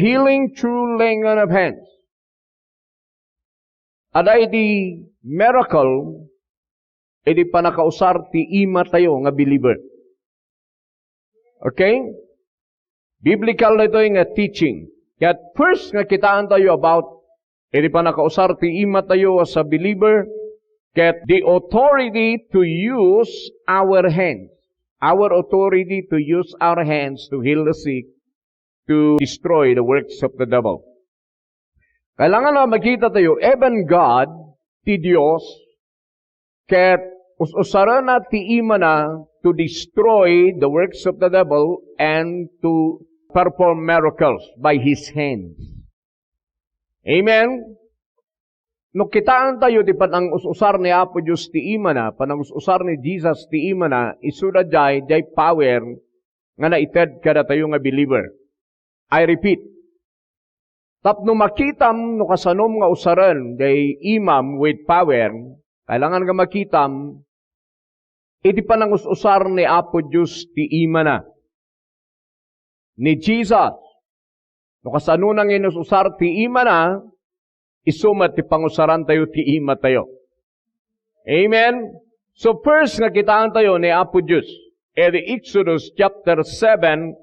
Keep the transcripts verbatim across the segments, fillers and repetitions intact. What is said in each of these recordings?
Healing through laying on of hands. Adda iti miracle, iti pannakausar ti imatayo nga believer. Okay? Biblical daytoy nga teaching. Ket first nga kitaentayo about iti pannakausar ti imatayo as a believer, ket the authority to use our hands. Our authority to use our hands to heal the sick, to destroy the works of the devil. Kailangan nga makita tayo, even God, ti Dios, ket us-usarena ti imana to destroy the works of the devil and to perform miracles by his hands. Amen? No kitaentayo ti panangus-usar ni Apo Dios ti imana, panangus-usar ni Jesus ti imana, isu daydiay, diay power nga naited kadatayo nga believer. I repeat, tapno makitam no kasanom nga usaren diay imam with power, kailangan nga makitam iti panangus-usar ni Apo Dios ti imana. Ni Jesus, no kasano nga inus-usar ti imana, isu met ti pangusarantayo ti imatayo. Amen? So, first nga kitaentayo ni Apo Dios, iti Exodus chapter seven,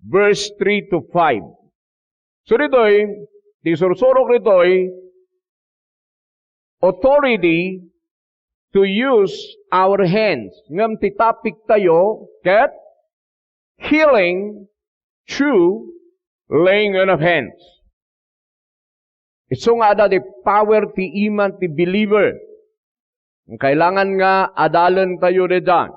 verse three to five. So, ditoy, ti sursurok ditoy, authority to use our hands. Ngem ti topic tayo, ket healing through laying on of hands. Isu nga adda ti power ti iman ti believer. Kailangan nga adalentayo dayta.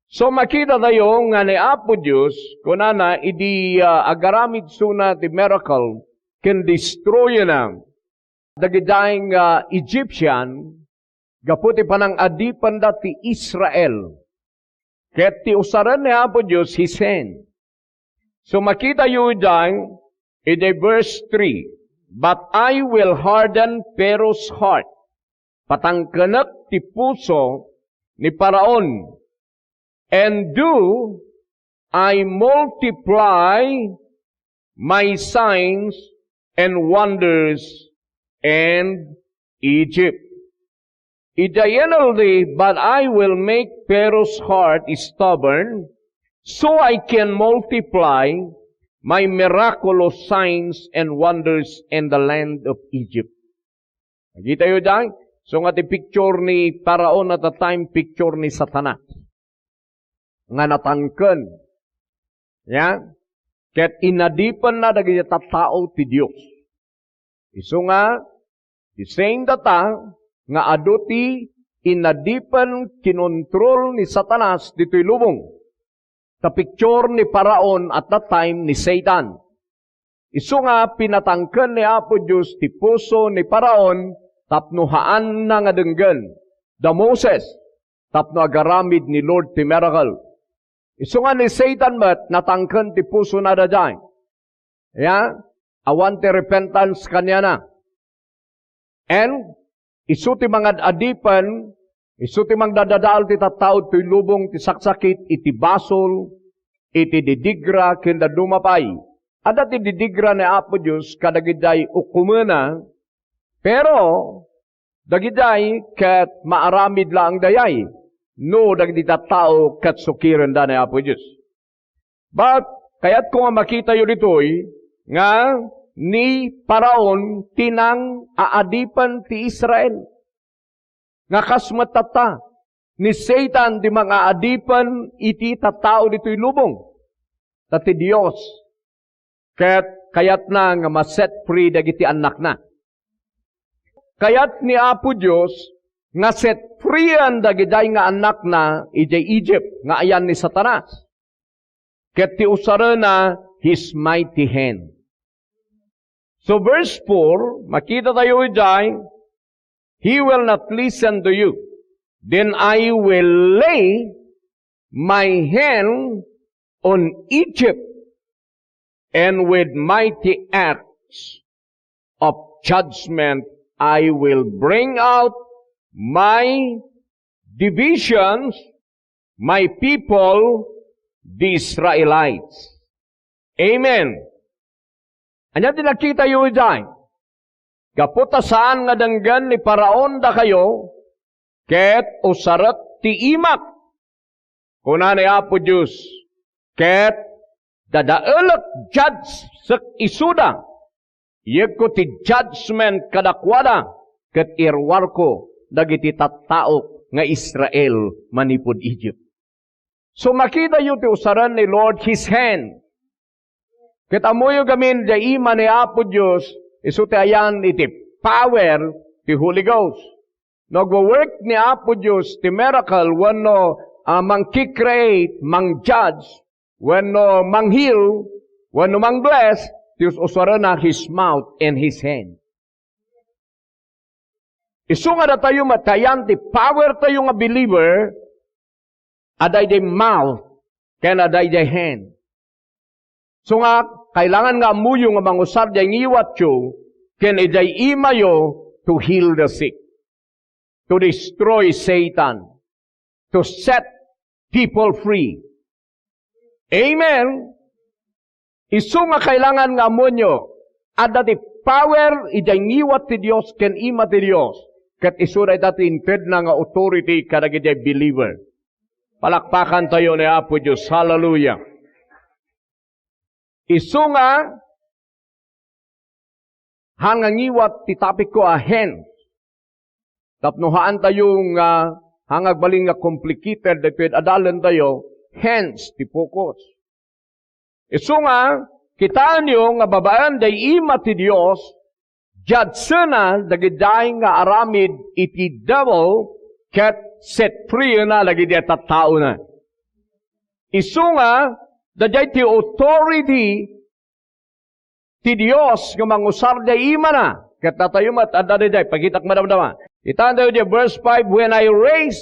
So, makita tayo nga ni Apo Dios, kunana, idi, ah, agaramid isuna ti miracle, ken destroyena dagiti nga Egyptian, gapu ti panangadipenda ti Israel. Ket ti usaren ni Apo Dios, his hand. So, makitayo idiay, idiay verse three, "But I will harden Pharaoh's heart." Patangkenek ti puso ni Faraon. "And do I multiply my signs and wonders and Egypt." Idiay N L T, "But I will make Pharaoh's heart stubborn, so I can multiply my miraculous signs and wonders in the land of Egypt." Nakitayo diay? So nga ti picture ni Faraon at the time, picture ni Satanas. Nga natangken. Ya? Ket inadipenna dagiti tattao ti Dios. Isu nga, the same data nga adu ti inadipen kinontrol ni Satanas ditoy lubong. Ta picture ni Faraon at that time ni Satan. Isu nga pinatangken ni Apo Dios ti puso ni Faraon tapno haanna nga denggen da Moses tapno agaramid ni Lord ti miracle. Isu nga ni Satan met natangken ti pusona daydiay. Ya, awan ti repentance kaniana. And isu ti mangad-adipen, isu ti mangdadadael ti tattao toy lubong ti saksakit iti basol, iti didigra, ken dadduma pay. Adda ti didigra ni Apo Dios kadagiti ukomena, pero dagiti ket maaramid laeng dayay no dagiti tattao ket sukirenda ni Apo Dios. But, kayatko nga makitayo ditoy nga ni Faraon ti nang-aadipen ti Israel. Nga kas met tatta, ni Satan ti mangaaadipen iti tattao ditoy lubong. Ta ti Dios, ket kayatna nga ma-set free dagiti annakna. Kayat ni Apo Dios nga set freean dagiti nga annakna idiay Egypt nga ayan ni Satanas. Ket ti usarena, his mighty hand. So verse four, makita tayo idiay, "He will not listen to you. Then I will lay my hand on Egypt, and with mighty acts of judgment I will bring out my divisions, my people, the Israelites." Amen. Ania ti nakitayo idiay? Gapu ta saan nga denggen ni Faraon dakayo, ket usarek ti imak. Kuna ni Apo Dios, ket dadaelek, judgesek isuda. Iyegko ti judgment kadakuada, ket iruarko dagiti tattaok nga Israel manipud Egypt. So, makitayo ti usaren ni Lord His hand. Ket ammoyo gamin, diay ima ni Apo Dios, isu ti ayan iti power ti Holy Ghost. No agwo-work ni Apo Dios ti miracle wenno, ah, mangki-create, mang-judge, wenno mang-heal, wenno mang-bless, ti us-, usuarena His mouth and His hand. Isu nga datayo met, ayan ti power tayo nga believer, adda idiay mouth, ken adda idiay hand. So nga, kailangan nga ammoyo nga mangusar diay ngiwatyo, ken idiay imayo to heal the sick, to destroy Satan, to set people free. Amen. Isu nga kailangan nga ammoenyo, adda ti power idiay ngiwat ti Dios ken ima ti Dios, ket isu dayta ti intedna nga authority kadagiti believer. Palakpakantayo ni Apo Dios. Hallelujah. Isu nga, haan nga ngiwat ti topicko a hands. Tapno haantayo nga, haan nga agbalin nga complicated daytoy adalentayo, hands ti focus. Isu nga, kitaenyo nga babaen diay ima ti Dios, judgesena dagidiay nga aramid iti devil, ket set freena dagidiay tattaona. Isu nga, daydiay ti authority ti Dios nga mangusar diay imana. Ket datayo met, adda daydiay, pakitak madamdama. Kitaentayo diay verse five, "When I raise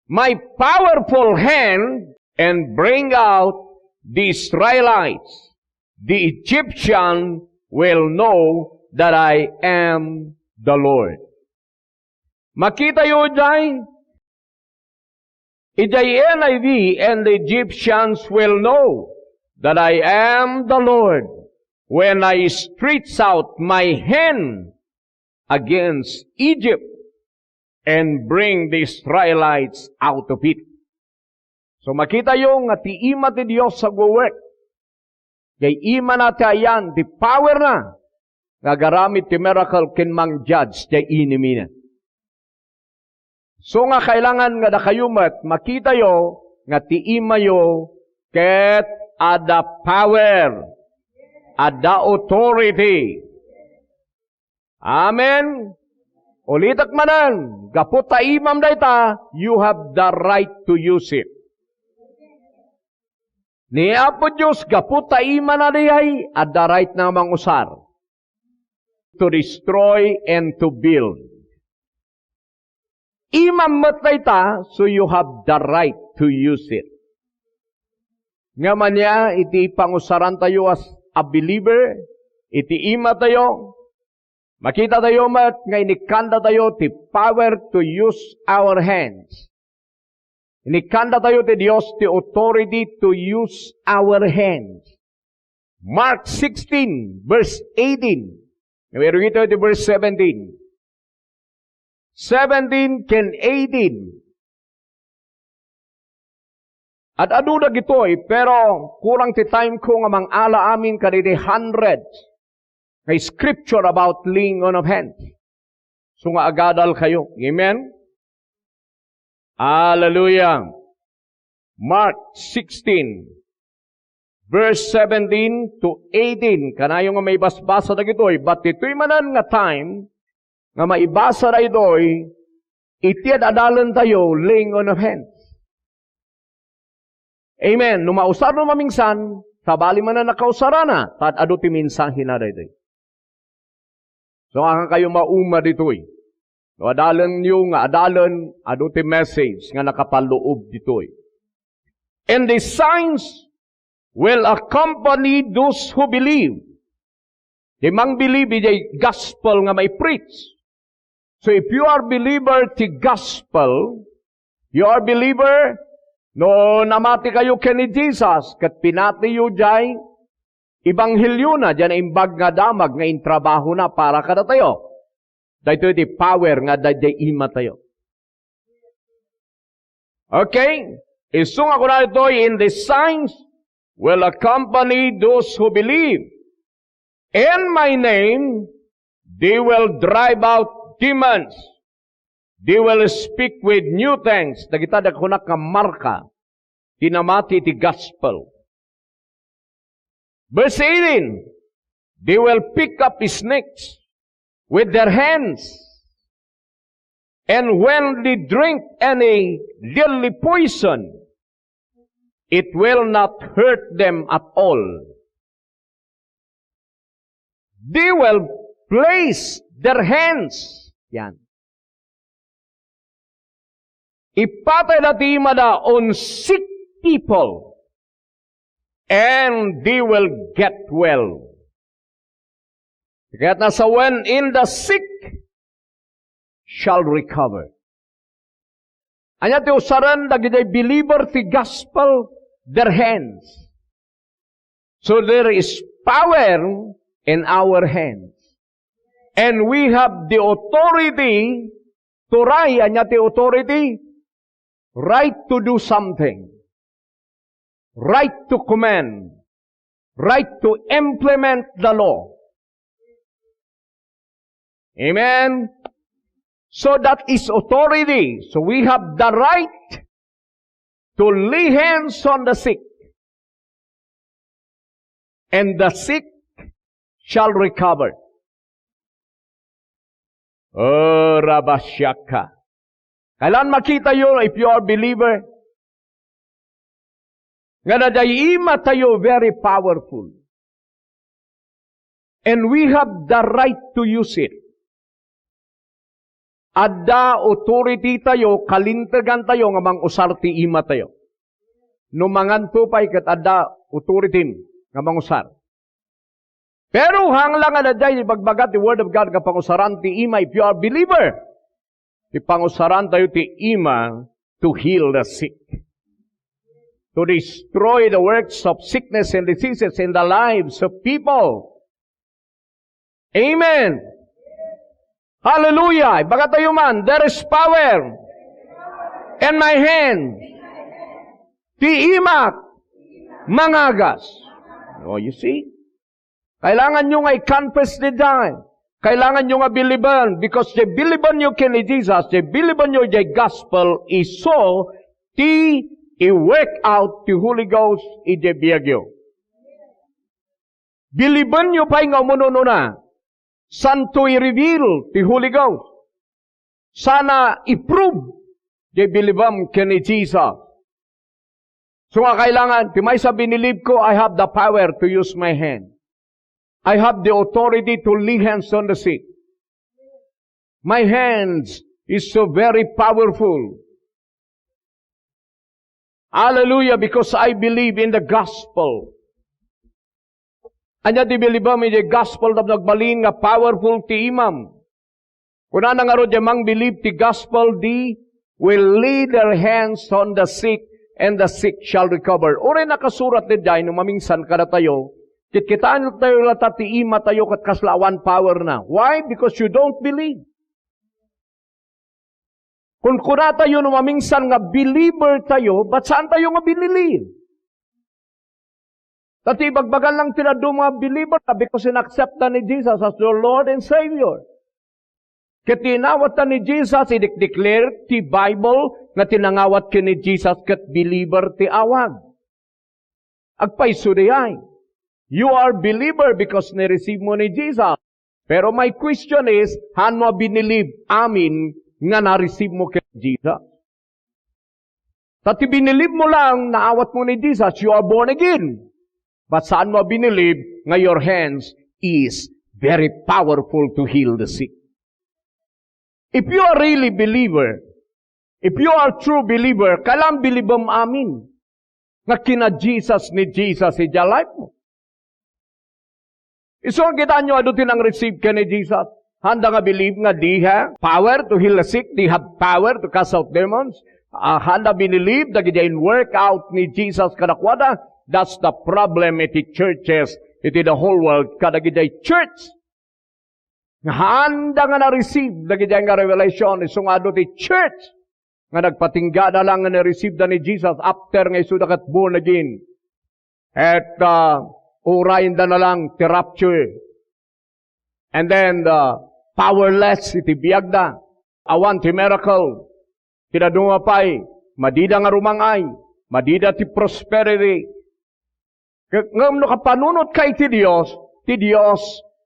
my powerful hand and bring out the Israelites, the Egyptian will know that I am the Lord." Makitayo diay, idiay N I V, "And the Egyptians will know that I am the Lord when I stretch out my hand against Egypt and bring the Israelites out of it." So, makitayo nga ti ima ti Dios agwo-work. Diay imana ti ayan, ti powerna, nga agaramid ti miracle ken mang-judge diay enemyna. So nga kailangan nga dakayo met makitayo nga ti imayo ket adda power, adda authority. Amen. Ulitek manen, gapu ta imam dayta, you have the right to use it. Ni Apo Dios, gapu ta imana dayay, adda right na mangusar. To destroy and to build. Imam met dayta, so you have the right to use it. Ngem ania iti pangusarantayo as a believer, iti imatayo, makitatayo met nga inikkandatayo ti power to use our hands. Inikkandatayo ti Dios ti authority to use our hands. Mark sixteen, verse eighteen. Ngem irugitayo ti verse seventeen. Seventeen ken eighteen. Ad-adu dagitoy, pero kurang ti time ko nga mangala amin kadagiti hundreds nga scripture about laying on of hands. So nga agadal kayo. Amen? Hallelujah. Mark sixteen, verse seventeen to eighteen. Kanayo nga maibasbasa dagitoy, but ditoy manen nga time nga maibasa daytoy, iti ad-adalentayo, laying on of hands. Amen. No mausar no mamingsan, sabali manen a kausarana, ta ad-adu ti mensahena daytoy. So, haan kayo mauma ditoy. No adalenyo nga adalen, adu ti message nga nakapaloob ditoy. "And the signs will accompany those who believe." Ti mangbilib idiay gospel nga maipreach. So, if you are believer ti gospel, you are believer, no namati kayo ken ni Jesus, ket pinatiyo diay ebangheliona, diay naimbag nga damag nga intrabahona para kadatayo. Daytoy ti power nga adda idiay imatayo. Okay? Isu nga kuna ditoy, "And these signs will accompany those who believe. In my name, they will drive out demons. They will speak with new tongues." Dagita da kunak nga marka ti namati iti gospel. Verse eighteen, "They will pick up snakes with their hands, and when they drink any deadly poison, it will not hurt them at all. They will place their hands." Yan. Ipatayda ti imada on sick people, and they will get well. Ket nasa when in the sick shall recover. Ania ti usaren dagiti believer ti gospel? Their hands. So there is power in our hands. And we have the authority to right. Ania ti authority? Right to do something. Right to command. Right to implement the law. Amen? So that is authority. So we have the right to lay hands on the sick, and the sick shall recover. Oh, rabashaka. Kailan makitayo, if you are believer, nga daydiay imatayo very powerful. And we have the right to use it. Adda authority tayo, kalintegan tayo nga mangusar ti imatayo. No manganto pay ket adda authority nga mangusar. Pero hangla nga daydiay ibagbaga ti Word of God nga pangusaran ti ima, if you are believer, ti pangusaran tayo ti ima to heal the sick, to destroy the works of sickness and diseases in the lives of people. Amen. Hallelujah. Ibaga tayo man, there is power in my hand. Ti imak mangagas. Oh, you see? Kailangan nyo nga i-confess daydiay. Kailangan nyo nga biliban, because ti biliban nyo ken ni Jesus, ti biliban nyo diay gospel, isu ti i-work out ti Holy Ghost iti biagyo. Biliben nyo pay nga umununa, santo i-reveal ti Holy Ghost. Sana i-prove ti bilibam ken ni Jesus. So nga kailangan, ti maysa binilib ko, I have the power to use my hand. I have the authority to lay hands on the sick. My hands is so very powerful. Hallelujah, because I believe in the gospel. Ania ti bilibam iti gospel tapno agbalin nga powerful ti imam? Kunana ngarud ti mangbilib ti gospel, they will lay their hands on the sick, and the sick shall recover. Uray nakasurat daydiay no mamingsan kadatayo, kitkitaentayo latta ti imatayo ket kasla awan powerna. Why? Because you don't believe. Kunkunatayo no mamingsan nga believer tayo, but saan tayo nga binilib? Ta ti ibagbagan lang ti dadduma nga believer na because inaccept na ni Jesus as your Lord and Savior. Ket ti inawat na ni Jesus, idekdeclare ti Bible nga ti nangawat ken ni Jesus ket believer ti awag. Agpayso diay. You are believer because ni-receive mo ni Jesus. Pero my question is, haan mo a binilib amin nga na-receive mo ken Jesus? Ta ti binilib mo lang, naawat mo ni Jesus, you are born again. But saan mo a binilib nga your hands is very powerful to heal the sick? If you are really believer, if you are true believer, kailangan bilibam amin nga kina-Jesus ni Jesus iti life mo. Isu nga kitaenyo, adu ti nang-receive ken ni Jesus. Haanda nga believe nga they have power to heal the sick, they have power to cast out demons. Ah, haanda binilib dagiti in-work out ni Jesus kadakuada. That's the problem iti churches iti the whole world, kadagidiay church. Nga haanda nga na-receive dagidiay nga revelation, isu nga adu ti church nga nagpatinggada lang nga na-receive da ni Jesus after nga isuda ket born again. Et, ah, urayenda na lang ti rapture. And then, the powerless iti biagda. Awan ti miracle. Ti dadduma pay, madida nga rumang-ay, madida ti prosperity. Ngem no kapanunotka iti Dios, ti Dios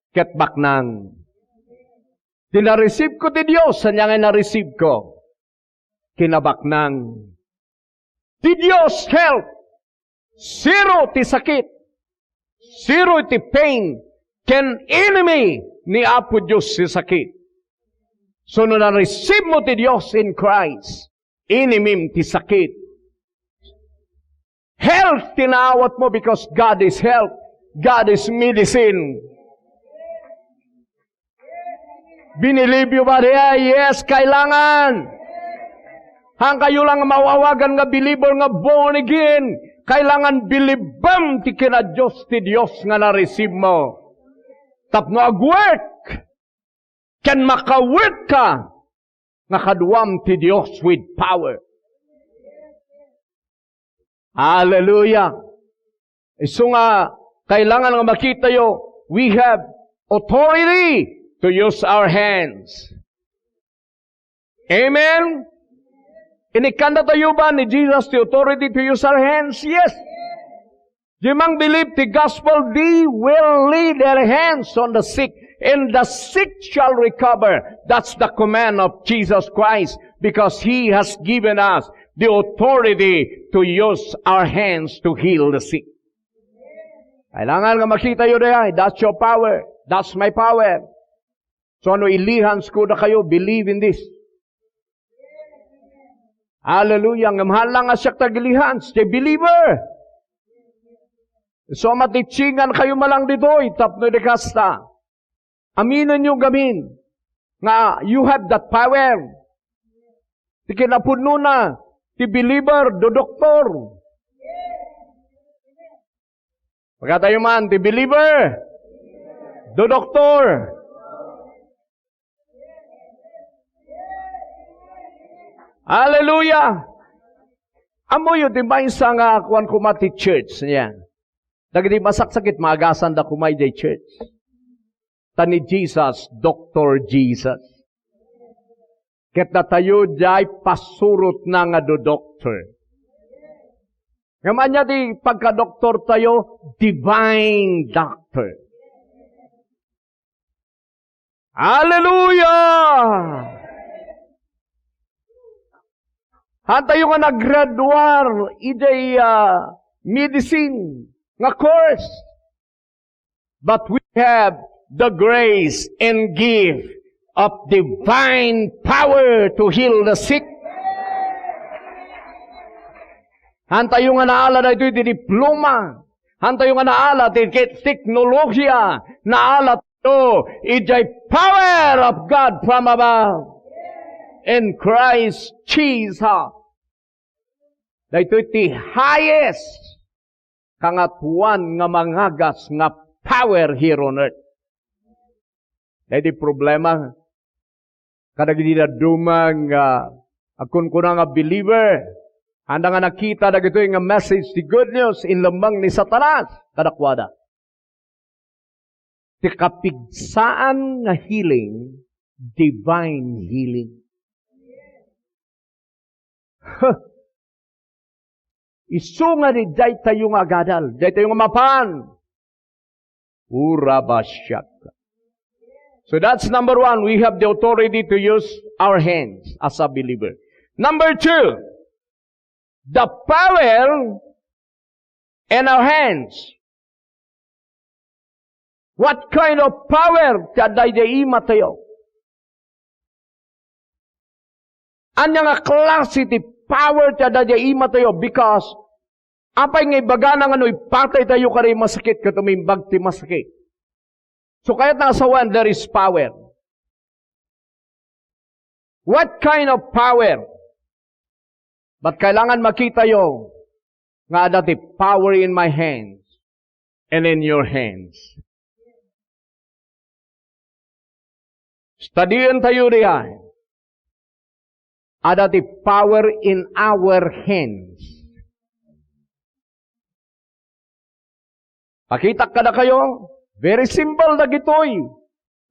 ket baknang. Ti na-receive ko ti Dios, ania nga na-receive ko? Kinabaknang. Ti Dios health, zero ti sakit, zero ti pain, ken enemy ni Apo Dios ti sakit. So, no na-receive mo ti Dios in Christ, enemym ti sakit. Health ti naawat mo because God is health. God is medicine. Binilieve you ba diay? Yes, kailangan. Haan kayo lang maawagan nga believer nga born again. Kailangan bilibem ti kinadios ti Dios nga na-receive mo. Tapno agwork. Ken makawork ka nga kaduam ti Dios with power. Hallelujah. Isu nga kailangan nga makitayo, we have authority to use our hands. Amen? Inikkannatayo ba ni Jesus ti authority to use our hands? Yes. Diay mangbelieve ti gospel, they will lay their hands on the sick, and the sick shall recover. That's the command of Jesus Christ, because He has given us the authority to use our hands to heal the sick. Kailangan nga makitayo diay, that's your power. That's my power. So, no ilay hands ko dakayo, believe in this. Hallelujah. Ngem haan lang nga siak ti agilay hands, ti believer. So, matitsingan kayo malang ditoy, tapno di kasta. Aminenyo gamin nga you have that power. Ti kinapudnona, ti believer, dodoktor. Pagkatayo man, ti believer, dodoktor. Hallelujah! Ammoyo, ti maysa nga kuan koma ti church niya. Dagiti masaksakit, maagasanda koma idiay church. Ta ni Jesus, Doctor Jesus. Ket datayo diay pasurotna nga dodoktor. Ngem ania ti pagkadoktortayo? Divine doctor. Hallelujah! Haantayo nga naggraduar idiay, ah, medicine nga course. But we have the grace and gift of divine power to heal the sick. Haantayo nga naala daytoy ti diploma. Haantayo nga naala ti ke-, teknolohiya. Naala tayo idiay power of God from above. In Christ Jesus. Daytoy ti highest kangatoan nga mangagas nga power here on earth. Daydi problema kadagiti dadduma nga agkunkuna nga believer, anda nga nakita dagitoy nga message ti good news, inlemmeng ni Satanas kadakuada. Ti kapigsaan nga healing, divine healing. Huh. Isu nga di daytayo nga agadal, daytayo nga mapan. Urabasyak. So that's number one. We have the authority to use our hands as a believer. Number two, the power in our hands. What kind of power ti adda idiay imatayo? Ania nga klase ti power ti adda idiay imatayo? Because apay nga ibagana nga no ipataytayo kadi masakit ket umimbag ti masakit? So, kayatna nga sawen, there is power. What kind of power? But kailangan makitayo nga adda ti power in my hands. and in your hands. Studientayo diay. Adda ti power in our hands. Pakitak kadakayo, very simple dagitoy.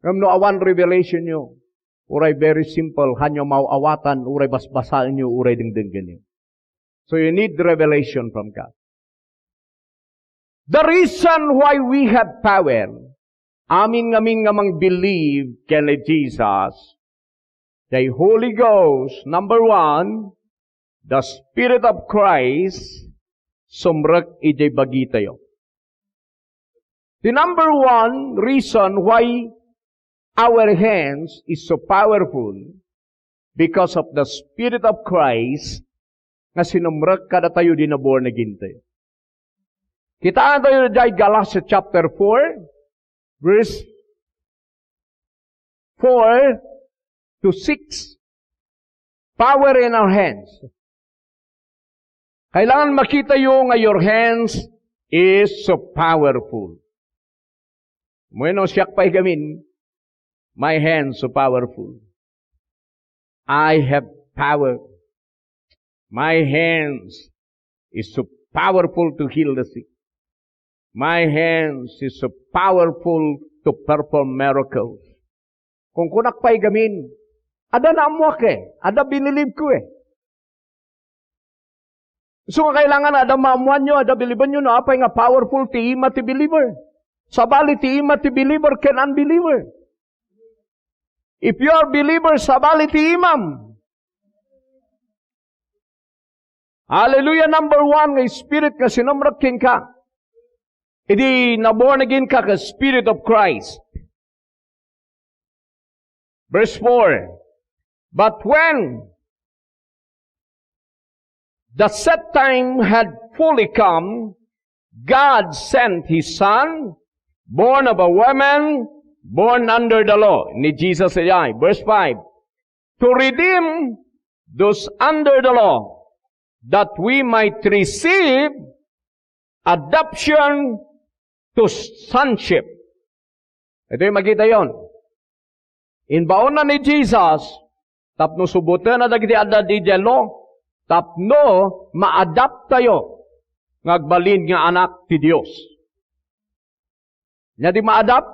Ngem no awan revelation yo, uray very simple, hanyo maaw-awatan, uray basbasaenyo, uray dengdenggenyo. So you need revelation from God. The reason why we have power, amin ngamin nga mang-believe ken ni Jesus, the Holy Ghost, number one, the Spirit of Christ, sumrek idiay bagitayo. The number one reason why our hands is so powerful because of the Spirit of Christ nga sinumrek kadatayo idi na-born again tayo. Kitaan tayo diay Galatia chapter four, verse four to six. Power in our hands. Kailangan makitayo nga your hands is so powerful. Wenno siak pay gamin, my hands so powerful. I have power. My hands is so powerful to heal the sick. My hands is so powerful to perform miracles. Kunkunak pay gamin, adda naammoak eh, adda binilibko eh. So nga kailangan adda maammoanyo, adda bilibenyo no apay nga powerful ti ima ti believer. Sabali ti ima ti believer ken unbeliever. If you are believer, sabali ti imam. Hallelujah, number one nga spirit nga sinumrek kenka. Idi na-born again ka ken Spirit of Christ. Verse four, "But when the set time had fully come, God sent His Son, born of a woman, born under the law." Ni Jesus ay, verse five, "To redeem those under the law, that we might receive adoption to sonship." Ito'y makitayon. Imbaonna ni Jesus, tapno subotena dagiti adda idiay law, tapno ma-adopttayo nga agbalin nga anak ti Dios. Ania ti ma-adopt?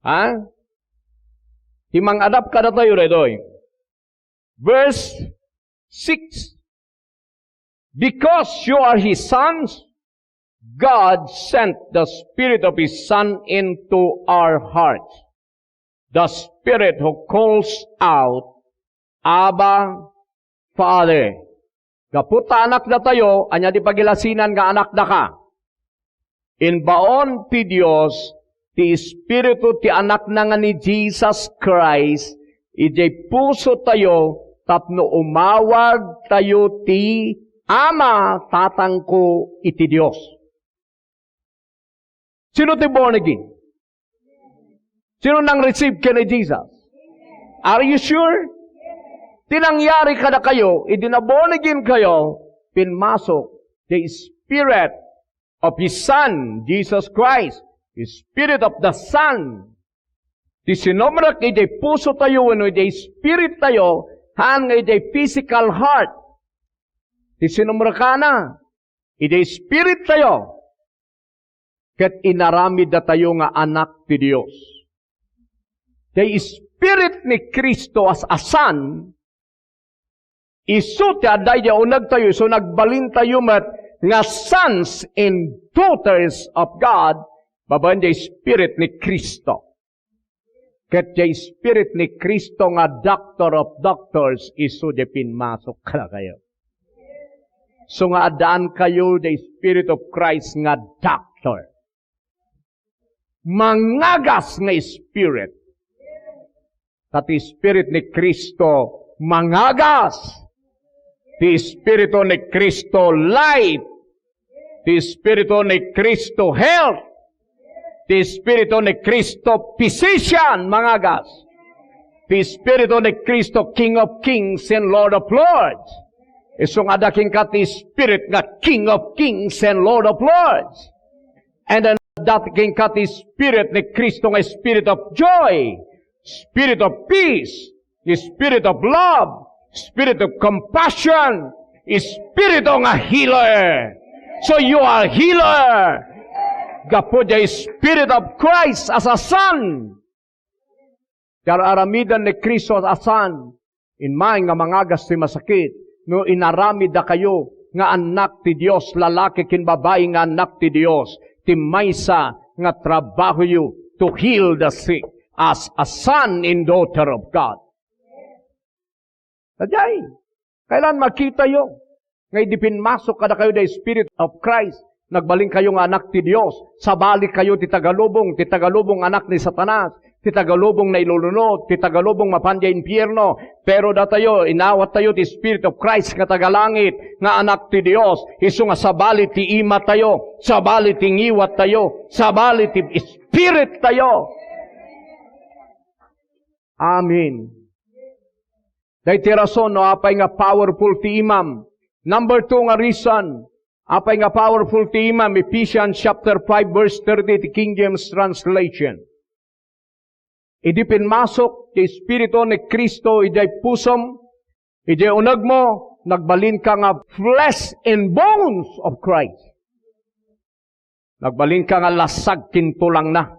Ha? Ti mang-adopt kadatayo daytoy. Verse six, "Because you are His sons, God sent the Spirit of His Son into our hearts, the Spirit who calls out, 'Abba, Father.'" Gapu ta anakdatayo, ania ti pagilasinan nga anakdaka? Imbaon ti Dios ti Espiritu ti Anakna nga ni Jesus Christ idiay pusotayo tapno umawagtayo ti, "Ama, Tatangko iti Dios." Sino ti born again? Sino nang-receive ken ni Jesus? Are you sure? Ti nangyari kadakayo, idi na-born again kayo, pinmasok the Spirit of His Son, Jesus Christ, the Spirit of the Son. Ti sinumrek idiay pusotayo wenno idiay spirittayo, haan nga idiay physical heart. Ti sinumrekana idiay spirittayo, ket inaramiddatayo nga anak ti Dios. Ti Spirit ni Cristo as a Son, isu ti adda idiay unegtayo, isu nagbalintayo met nga sons and daughters of God, babaen ti Spirit ni Cristo. Ket ti Spirit ni Cristo nga Doctor of Doctors, isu ti pinmasok kadakayo. So nga addaan kayo ti Spirit of Christ nga doctor. Mangagas nga Spirit. Ta ti Spirit ni Cristo mangagas. Ti Espiritu ni Cristo life. Ti Espiritu ni Cristo health. Ti Espiritu ni Cristo physician mangagas. Ti Espiritu ni Cristo King of Kings and Lord of Lords. Isu nga adda kenka ti Spirit nga King of Kings and Lord of Lords. And then, adda kenka ti Spirit ni Cristo nga Spirit of joy, Spirit of peace, Spirit of love, Spirit of compassion, Spirit nga healer. So you are healer. Gapu diay Spirit of Christ as a son. Ti ar-aramidan ni Cristo as a son, immay nga mangagas ti masakit, no inaramid dakayo nga annak ti Dios, lalaki ken babai nga annak ti Dios, ti maysa nga trabahoyo to heal the sick as a son and daughter of God. Sadiay, kailan makitayo nga idi pinmasok kadakayo ti Spirit of Christ, nagbalinkayo nga anak ti Dios, sabalikayo ti tagalubong, ti tagalubong anak ni Satanas, ti tagalubong nailulunod, ti tagalubong mapan diay impierno. Pero datayo, inawattayo ti Spirit of Christ nga tagalangit, nga anak ti Dios, isu nga sabali ti imatayo, sabali ti ngiwattayo, sabali ti spirittayo. Amen. Daytoy rason no apay nga powerful ti imam. Number two nga reason, apay nga powerful ti imam, Ephesians chapter five, verse thirty, ti King James Translation. Idi pinmasok ti Espiritu ni Cristo idiay pusom, idiay unegmo, nagbalinka nga flesh and bones of Christ. Nagbalinka nga lasag ken tulangna.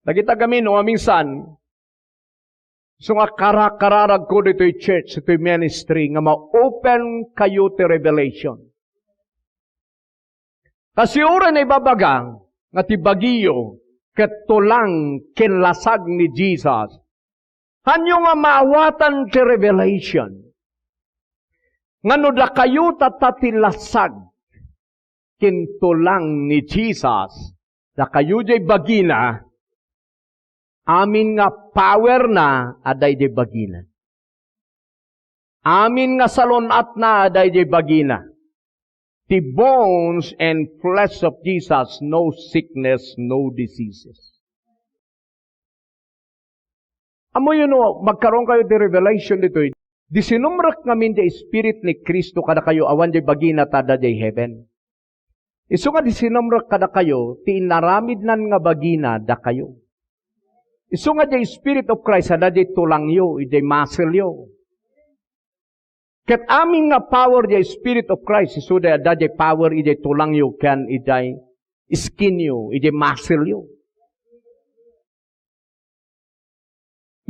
Dagita gamin no maminsan, isu nga karakararagko ditoy church, ditoy ministry, nga ma-open kayo ti revelation. Kasi uray naibabaga nga ti bagiyo ket tulang ken lasag ni Jesus, haanyo nga maawatan ti revelation nga no dakayo tatta ti lasag ken tulang ni Jesus, dakayo diay bagina, amin nga powerna adda idiay bagina. Amin nga salun-atna adda idiay bagina. The bones and flesh of Jesus, no sickness, no diseases. Ammoyo no magkaroon kayo ti revelation ditoy, di sinumrek ngamin diay Spirit ni Cristo kadakayo awan diay bagina ta adda diay heaven. Isu nga di sinumrek kadakayo ti inaramidnan nga bagina dakayo. Isu nga diay Spirit of Christ adda diay tulangyo, idiay muscle-yo. Ket amin nga power diay Spirit of Christ, isu diay adda diay power idiay tulangyo ken idiay skin-yo, idiay muscle-yo.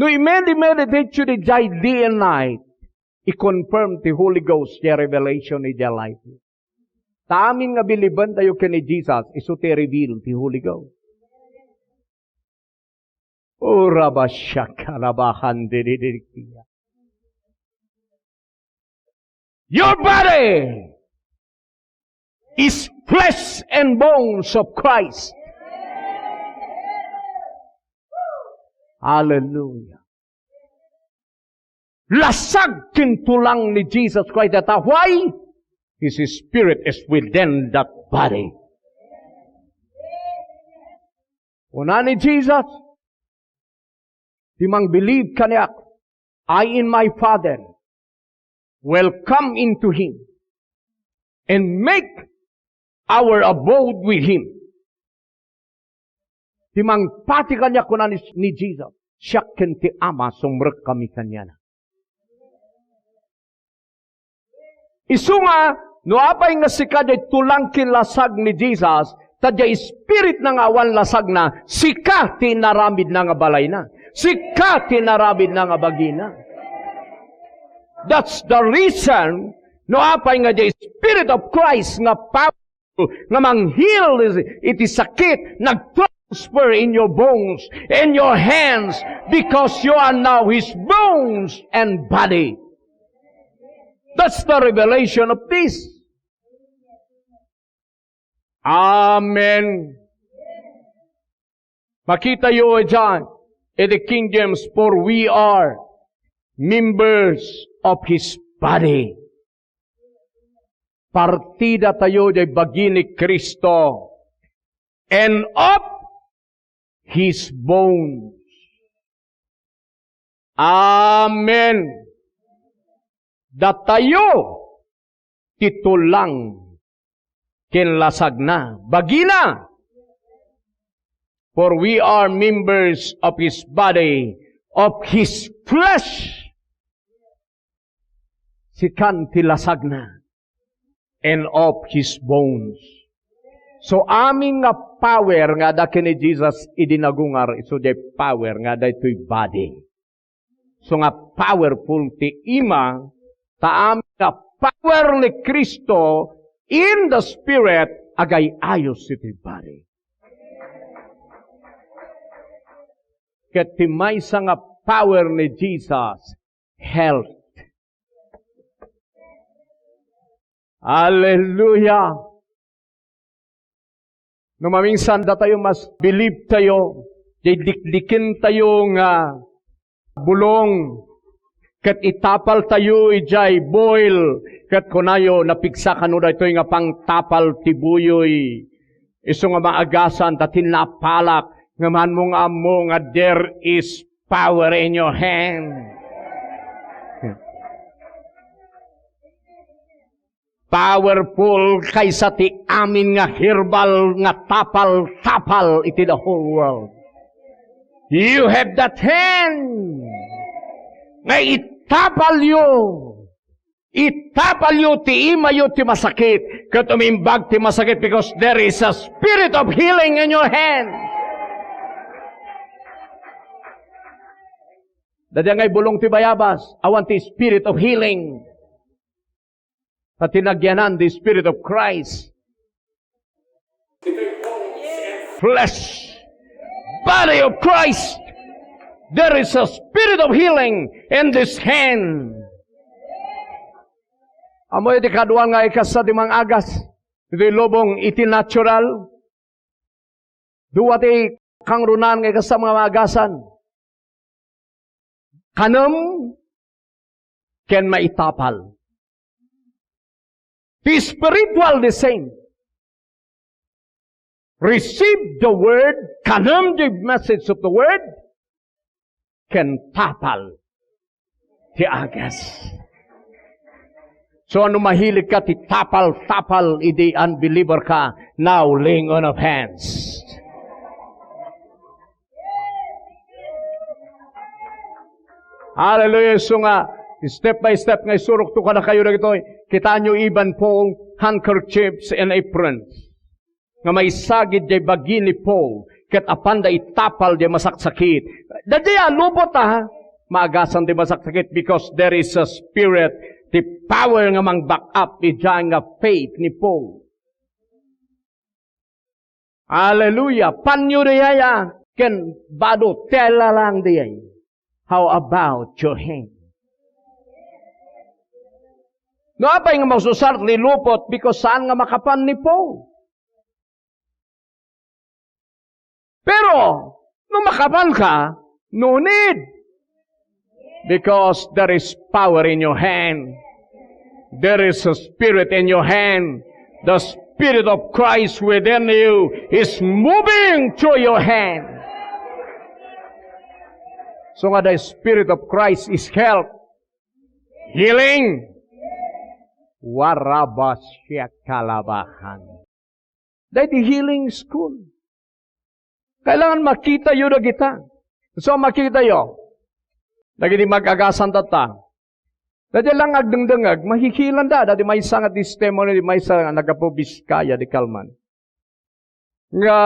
No i-med-, i-meditate-yo diay day and night, i-confirm ti Holy Ghost diay revelation idiay life. Ta amin nga bilibentayo ken ni Jesus, isu ti reveal ti Holy Ghost. O rabashakalabahan dididikia. Your body is flesh and bones of Christ. Hallelujah. Lasag ken tulang ni Jesus Christ. That why? His spirit is within that body. Kuna ni Jesus, ti mangbelieve kaniak, I in my Father will come into him and make our abode with him. Ti mangpati kaniak, kuna ni, ni Jesus, siak ken ti Ama, sumrek kami kaniana. Isu nga, no apay nga sika diay tulang ken lasag ni Jesus, ta diay spiritna nga awan lasagna, sika ti inaramidna nga balayna. Sika ti inaramidna nga bagina. That's the reason, no apay nga diay Spirit of Christ nga power nga mangheal iti sakit, nagtransfer in your bones, in your hands, because you are now His bones and body. That's the revelation of this. Amen. Makitayo diay, iti King James, "For we are members of His body." Partidatayo diay bagi ni Cristo and of His bones. Amen. Datayo ti tulang ken lasagna, bagina. For we are members of his body, of his flesh. Sikan ti lasagna, and of his bones. So, amin nga power nga adda ken ni Jesus idi nagungar, isu diay power nga adda itoy body. So nga powerful ti ima, ta amin nga power ni Cristo in the spirit, agay-ayos iti body. Ket ti maysa nga power ni Jesus, health. Hallelujah! No maminsan datayo mas believe tayo, diay dikdikentayo nga bulong, ket itapaltayo idiay boil, ket kunayo, "Napigsa kano daytoy nga pangtapal ti buyoy?" Isu nga maagasan ta ti napalak, nga maanmo nga ammo nga there is power in your hand. Powerful kaysa ti amin nga herbal nga tapal-tapal iti the whole world. You have that hand nga itapalyo. Itapalyo ti imayo ti masakit, ket umimbag ti masakit because there is a spirit of healing in your hand. Dadi ngay bulong ti bayabas, awan ti spirit of healing. Ta ti nagyanan, the Spirit of Christ. Flesh, body of Christ. There is a spirit of healing in this hand. Ammoyo ti kaduan nga ikasta ti mangagas iti lubong iti natural. Dua ti kangrunan nga ikasta nga maagasan. Kanem ken maitapal. Ti spiritual, the same. Receive the word, kanem the message of the word, ken tapal ti agas. So, no mahilig ka ti tapal-tapal idi unbeliever ka, now laying on of hands. Hallelujah. So nga, step by step nga isurokto kadakayo dagitoy. Kitaenyo, even Paul, handkerchiefs and aprons nga maisagid diay bagi ni Paul, ket apanda itapal diay masaksakit. Daydiay a lupot, a, maagasan ti masaksakit because there is a spirit, ti power nga mang-back up idiay nga faith ni Paul. Hallelujah! Panyo diay, a, ken bado, tela lang diay. How about your hand? No apay nga masusar ti lupot because saan nga makapan ni Paul? Pero, no makapan ka, no need. Because there is power in your hand. There is a spirit in your hand. The Spirit of Christ within you is moving through your hand. So nga, the Spirit of Christ is health, healing. Warabasya kalabahan. Daydi healing school. Kailangan makitayo dagita. So, makitayo. Dagiti mag-agasan tatta. Daydi lang agdengdengngeg, mahihilanda. Daydi maysa nga testimony, di maysa nga naggapu Biskaya, di kalman. Nga,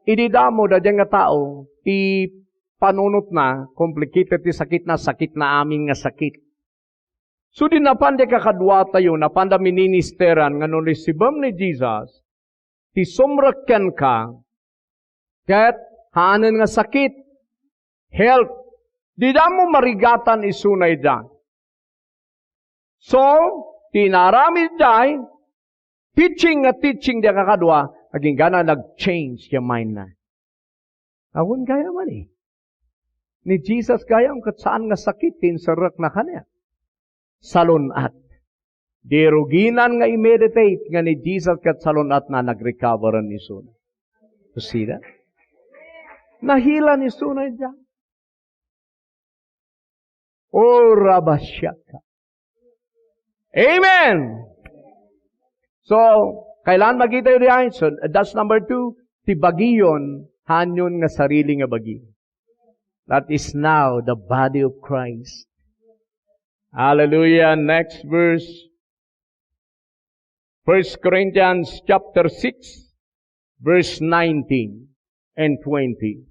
idi damo, daydi nga tao, ti panunotna, complicated ti sakitna, sakitna amin nga sakit. So, di napan di kakaduatayo, napanda mininisteran nga no risibem ni Jesus, ti sumrek kenka, ket haanen nga sakit, health, dida mo marigatan isuna ida. So, ti naaramid day, teaching nga teaching di kakadua, agingga nag-change ti mindna. Awan gayam a ni. Ni Jesus gayam ket saan nga sakit ti inserrekna kaniak. Salun-at. Di ruginan nga i-meditate nga ni Jesus ket salun-atna nagrecover-en isuna. You see that? Nahilan isuna idiay. O, rabasiaka. Amen! So, kailangan makita yu diay. So, that's number two. Ti bagiyon, haanyon nga sarili nga bagi. That is now the body of Christ. Hallelujah. Next verse. First Corinthians chapter six, verse nineteen and twenty.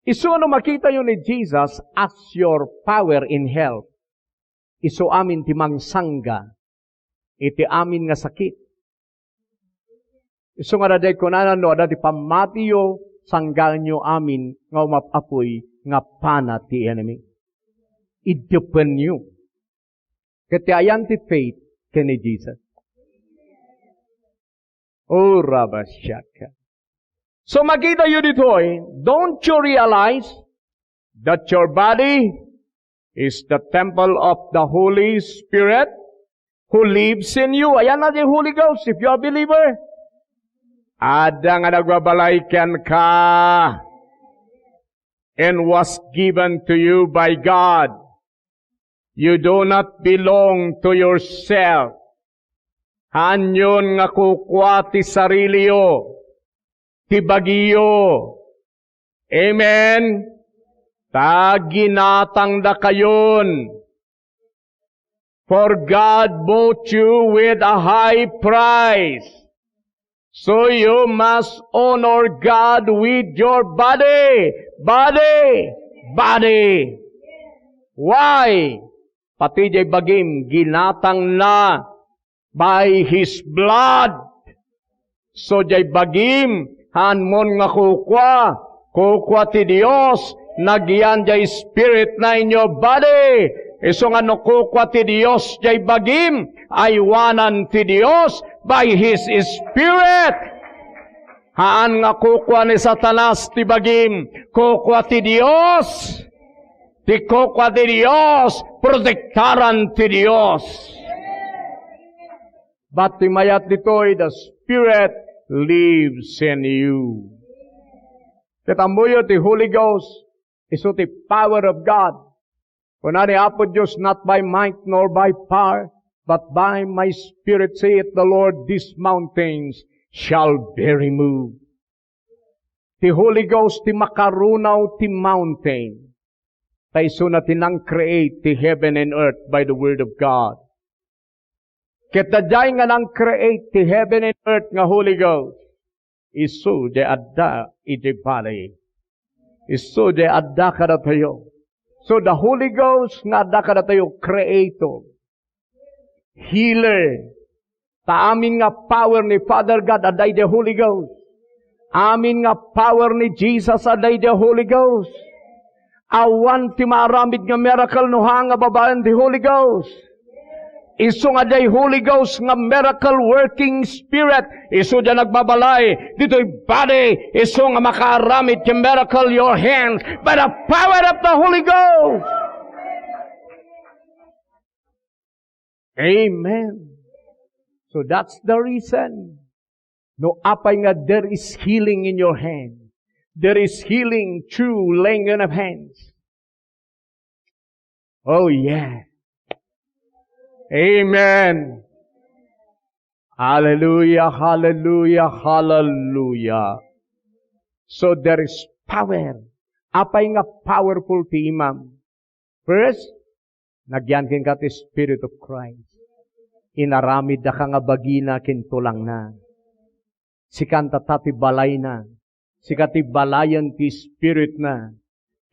Isu no makitayo ni Jesus as your power in health, isu amin ti mangsangga iti amin nga sakit. Isu nga daydiay kunana, no adda ti pammatiyo, sanggaenyo amin nga umap-apuy nga pana ti enemy. Iddepenyo. Ket ti ayan ti faith ken ni Jesus. O rabashaka. So makita yu ditoy, don't you realize that your body is the temple of the Holy Spirit who lives in you? Ayan na ti Holy Ghost, if you are a believer. Adda nga nagbabalay kenka and was given to you by God. You do not belong to yourself. Haanyon nga kukua ti sariliyo, ti bagiyo. Amen? Ta ginatangdakayon. For God bought you with a high price. So you must honor God with your body. Body. Body. Why? Pati jay bagim, ginatangna by His blood. So, jay bagim, haanmon nga kukua, kukua ti Dios, nagyan jay Spirit na in your body. Isu nga no kukua ti Dios jay bagim, aywanan ti Dios by His Spirit. Haan nga kukua ni Satanas ti bagim, kukua ti Dios. Ti kukua ti Dios, protektaran ti Dios. But ti mayat ditoy, the Spirit lives in you. Ket ammoyo ti Holy Ghost, isu ti power of God. Kuna ni Apo Dios, "Not by might nor by power, but by my Spirit, saith the Lord, these mountains shall be removed." Ti Holy Ghost ti makarunaw ti mountain. Ta isuna ti nang-create ti heaven and earth by the word of God. Ket daydiay nga nang-create ti heaven and earth nga Holy Ghost, isu jay adda iti body. Isu jay adda kadatayo. So the Holy Ghost nga adda kadatayo, creator, healer. Ta amin nga power ni Father God, adda idi Holy Ghost. Amin nga power ni Jesus, adda idi Holy Ghost. Awan ti maaramid nga miracle no haan nga babaen ti Holy Ghost. Isu nga diay Holy Ghost nga miracle working spirit, isu diay nagbabalay ditoy body, isu nga makaaramid ti miracle your hands by the power of the Holy Ghost. Amen. So that's the reason. No apay nga there is healing in your hand. There is healing through laying on of hands. Oh yeah. Amen. Hallelujah, hallelujah, hallelujah. So there is power. Apay nga powerful ti imam? First, nagyan kenka ti Spirit of Christ. Inaramiddaka nga bagina ken tulangna. Sika ta ti balayna. Sika ti balayen ti Spiritna.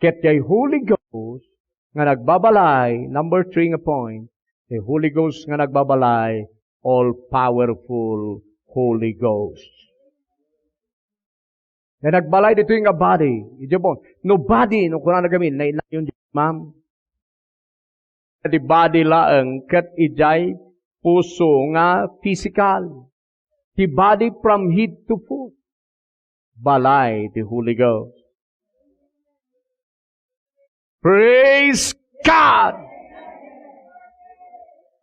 Ket jay Holy Ghost nga nagbabalay, number three nga point, jay Holy Ghost nga nagbabalay, all-powerful Holy Ghost. Nga nagbalay ditoy nga body. Idiay body. No body, no kunana gamin, nainayon di, ma'am. Ti body laeng ket idiay puso nga physical. Ti body from head to foot. Balay ti Holy Ghost. Praise God!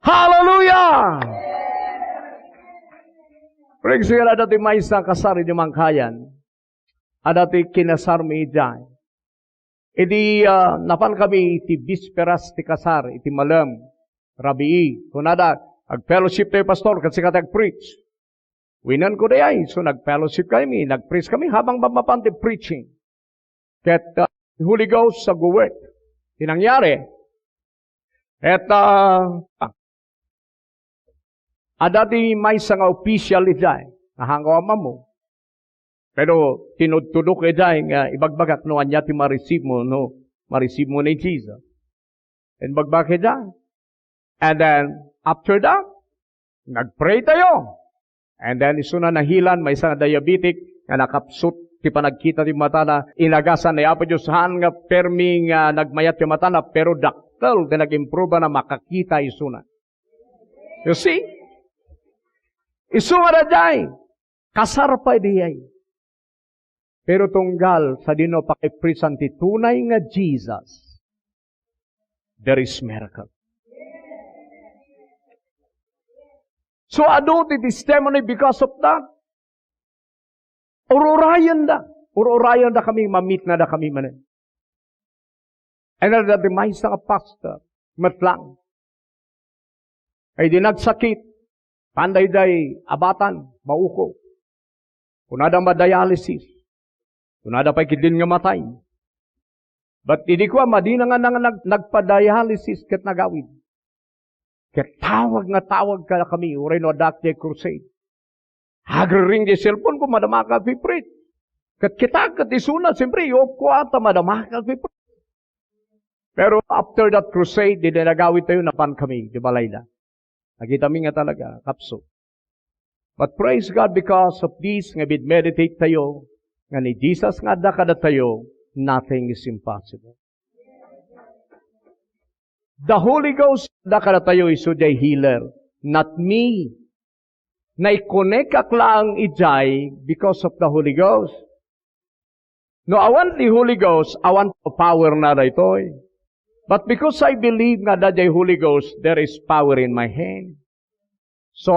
Hallelujah! Praise God, adda ti maysa kasar idi mangkayan. Adda ti kinasarmi idiay. Idi, ah, napankami iti bisperas ti kasar, iti malem. Rabii. Kunada, "Ag-fellowship tayo, Pastor, kasi ka agpreach." Winanko dayay, so nag-fellowship kami, nag-preach kami habang mamapan ti preaching. Ket, uh, Holy Ghost sa work. Ti nangyari, et, uh, adda ti maysa nga official idiay, nga haanko a mammo. Pero tinudtudok idiay nga ibagbagak no ania ti ma-receive mo, no ma-receive mo ni Jesus. Imbagbaga idiay. And then, after that, nag-pray tayo. And then, isuna nahilan, maysa nga diabetic, nga nakapsut ti panagkita ti matana, inagasan ni Apo Dios, haan nga permi nga nagmayat ti matana, pero dakkel ti nag-improve na makakita isuna. You see? Isu nga daydiay, kasar pay daydiay. Pero tunggal sadino pakipreachan ti tunay nga Jesus, there is miracle. So, adu ti testimony because of that. Ur-urayenda. Ur-urayenda kami, mamitnada kami manen. And then, the maysa nga pastor, met lang. Ay di nagsakit, panday day abatan, mauko. Kunada ma-dialysis. Kunada pay ketdin nga matay. But idi kua, madina nga nang-, nag-, nagpa-dialysis ket nagawid. Ket tawag nga tawag kadakami, uray no addaak diay crusade. Agriring diay cellphone ko, madama ka agpiprit. Ket kita, ket isuna, siyempre, iyop ko ata, madama ka agpiprit. Pero after that crusade, di na nagawid tayo, napan kami, di balayda. Nakita mi nga talaga, kapso. But praise God, because of this, nga bid-meditate tayo, nga ni Jesus nga adda kadatayo, nothing is impossible. The Holy Ghost, adda kadatayo, isu diay healer, not me. Naikonekak laeng idiay because of the Holy Ghost. No awan ti Holy Ghost, awan power na daytoy. But because I believe nga adda diay Holy Ghost, there is power in my hand. So,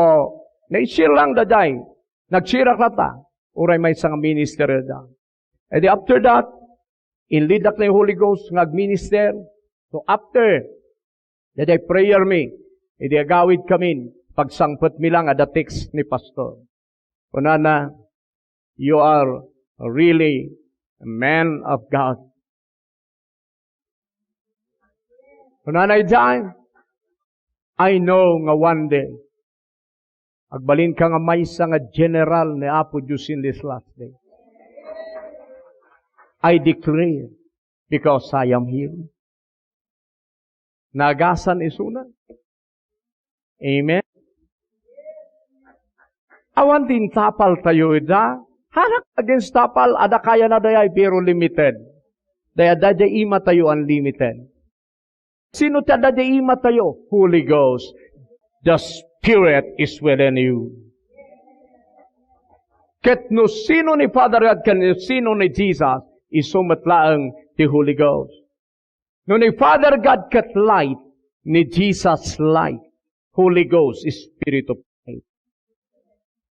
nai-share lang daydiay. Nag-share ak latta. Uray maysa nga minister da. And after that, inlead-ak ni Holy Ghost nga agminister. So, after, daydiay prayer mi, idi agawid kamin, pagsangpet mi lang, adda text ni Pastor. Kunana, "You are really a man of God." Kunana idiay, "I know nga one day, agbalinka nga maysa nga general ni Apo Dios in this last day. I declare, because I am here." Nagasan isuna. Amen. Awan ti intapal tayo ida. Hanak against tapal, adda kayana dayay, pero limited. Dayay, adda diay ima tayo, unlimited. Sino ti adda diay ima tayo? Holy Ghost. The Spirit is within you. Ket no sino ni Father God ken no sino ni Jesus, isu met laeng ti Holy Ghost. No ni Father God ket light, ni Jesus light, Holy Ghost, Spirit of light.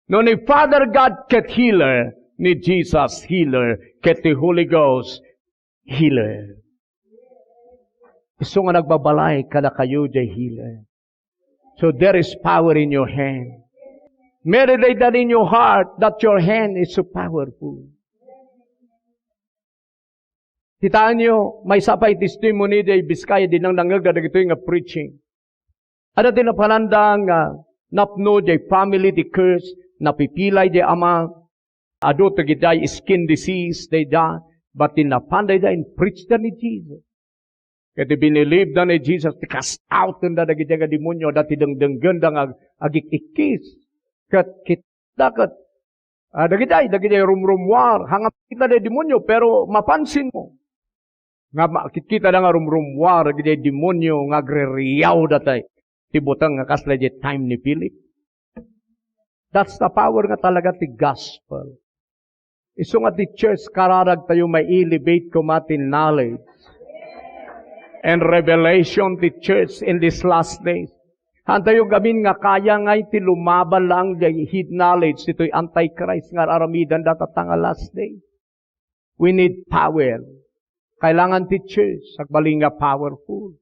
No ni Father God ket healer, ni Jesus healer, ket ti Holy Ghost healer. Isu nga nagbabalay kadakayo diay healer. So there is power in your hand. Meditate that in your heart, that your hand is so powerful. Kitaenyo, maysa pay testimony diay Vizcaya, di nang nangngeg dagitoy nga preaching. Adda ti napananda nga napno diay family ti curse, napipilay diay ama, adu dagiti skin disease dayda, but ti napan dayda in preach da ni Jesus. Ket binilib da ni Jesus, ti cast out da dagiti nga demonio, da ti dengdenggen da nga ag-, agik-ikkis. Ket kit-, da ket Ah, dagiti, dagiti rumrummuar, hangamkita day demonio, pero mapansin mo nga makikita da nga rumrummuar dagiti demonio nga agririyaw datay ti buteng nga kasla di time ni Philip. That's the power nga talaga ti gospel. Isu nga ti church, kararag tayo, ma-elevate koma ti knowledge and revelation ti church in these last days. Haan tayo gamin nga kaya ngay ti lumaban laeng diay head knowledge ditoy Antichrist nga ar-aramidan data ta nga last day. We need power. Kailangan ti church, agbalin nga powerful.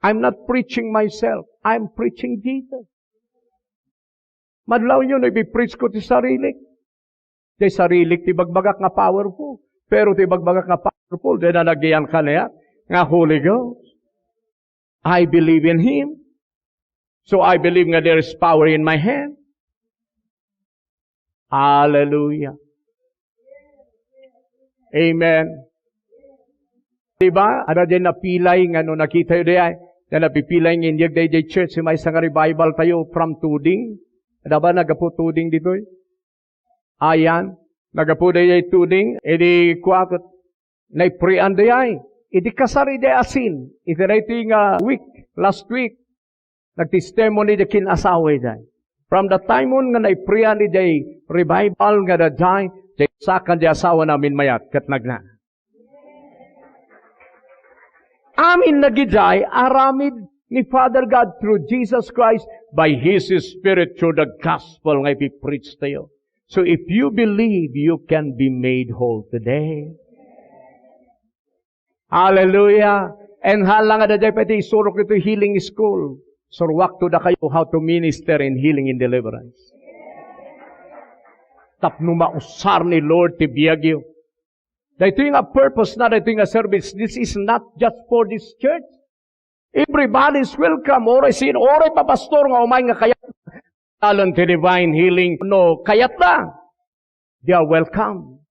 I'm not preaching myself. I'm preaching Jesus. Madlawyo no ipipreach ko ti sarilik. Ti sarilik ti bagbagak nga powerful. Pero ti bagbagak nga powerful, dina nagyan kaniak nga Holy Ghost. I believe in Him. So I believe nga there is power in my hand. Hallelujah. Amen. Diba? Ada diay napilay nga no nakita yu diay, na napipilay nga inyeg diay diay church, may isang revival tayo from Tuding. Ada ba nagapu Tuding ditoy? Ayan. Nagapu diay Tuding, edi kuakot, naiprean diay. Idi kasar idiay asin, iti daytoy nga week, last week, nagtestimony diay kin-asawa diay. From the time on nga naiprean idiay revival nga daydiay, diay sakan diay asawa namin mayat, ket nagna. Amin nagidiay, aramid ni Father God through Jesus Christ by His Spirit through the gospel nga ipipreach tayo. So if you believe, you can be made whole today. Hallelujah. And hala nga daydiay pwede isurok ito healing school. Suruak to da kayo how to minister in healing and deliverance. Tapno mausar ni Lord ti biagyo. Daytoy nga purpose na, daytoy nga service, this is not just for this church. Everybody is welcome. Oray sin, oray pa pastor nga umay nga kayat. Talon ti divine healing. No, kayat na. They are welcome.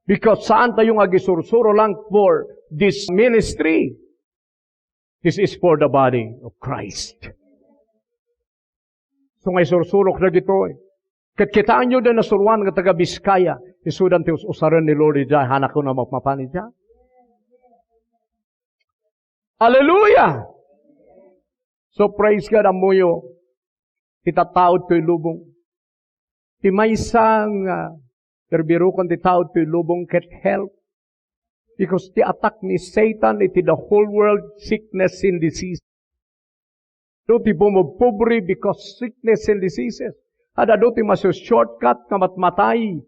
Because saan tayo nga gisursuro lang for this ministry. This is for the body of Christ. So nga isursurok dagitoy. Ket kitaenyo da nasuroan nga taga Biskaya, isudan ti us-usaren ni Lord idiay, hanakon a mapmapan idiay. Hallelujah! So praise God, ammoyo, ti tattaod toy lubong. Ti maysa nga birbirokon ti tao toy lubong ket health. Because ti attack ni Satan iti the whole world, sickness and disease. Adu ti bumububri because sickness and diseases. Adda adu ti masu-shortcut nga matmatay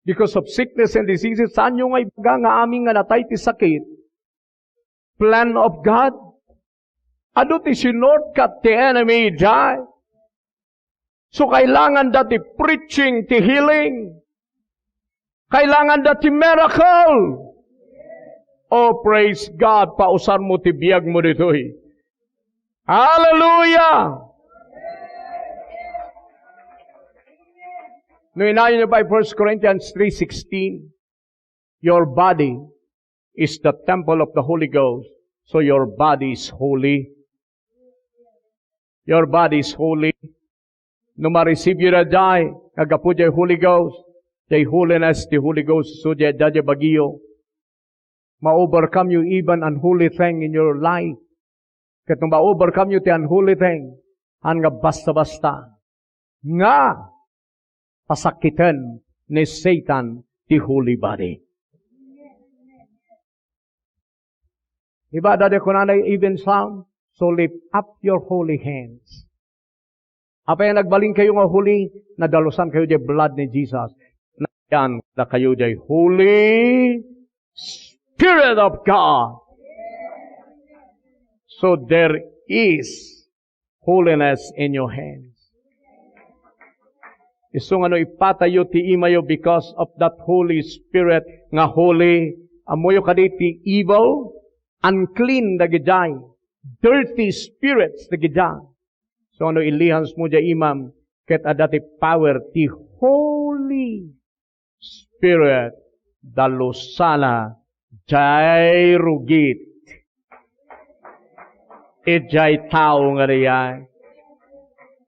because of sickness and diseases. Saanyo nga ibaga nga amin nga natay ti sakit? Plan of God. Adu ti sinurtkat ti enemy idiay. So, kailangan da ti preaching, ti healing. Kailangan da ti miracle. Oh, praise God, pausar mo ti biag mo ditoy. Hallelujah! No, inayon niyo pa First Corinthians three sixteen, your body is the temple of the Holy Ghost, so your body is holy. Your body is holy. No ma-receive yu daydiay, nga gapu diay Holy Ghost, diay holiness ti Holy Ghost, so diay adda diay bagiyo. Ma-overcome you even unholy thing in your life. Ket no ma-overcome you ti unholy thing, saan nga basta-basta nga pasakkiten ni Satan ti holy body. Diba, adda diay kunana, even Psalm, "So lift up your holy hands." Apay a nagbalinkayo nga holy? Nadalusankayo diay blood ni Jesus. Nayan dakayo diay Holy Spirit of God. So there is holiness in your hands. Isu nga no ipatayo ti imayo because of that Holy Spirit nga holy, ammoyo kadi ti evil, unclean dagidiay, dirty spirits dagidiay. So, no ilihans mo diay imam, ket adda ti power ti Holy Spirit, dalusana diay rugit idiay tao nga daydiay.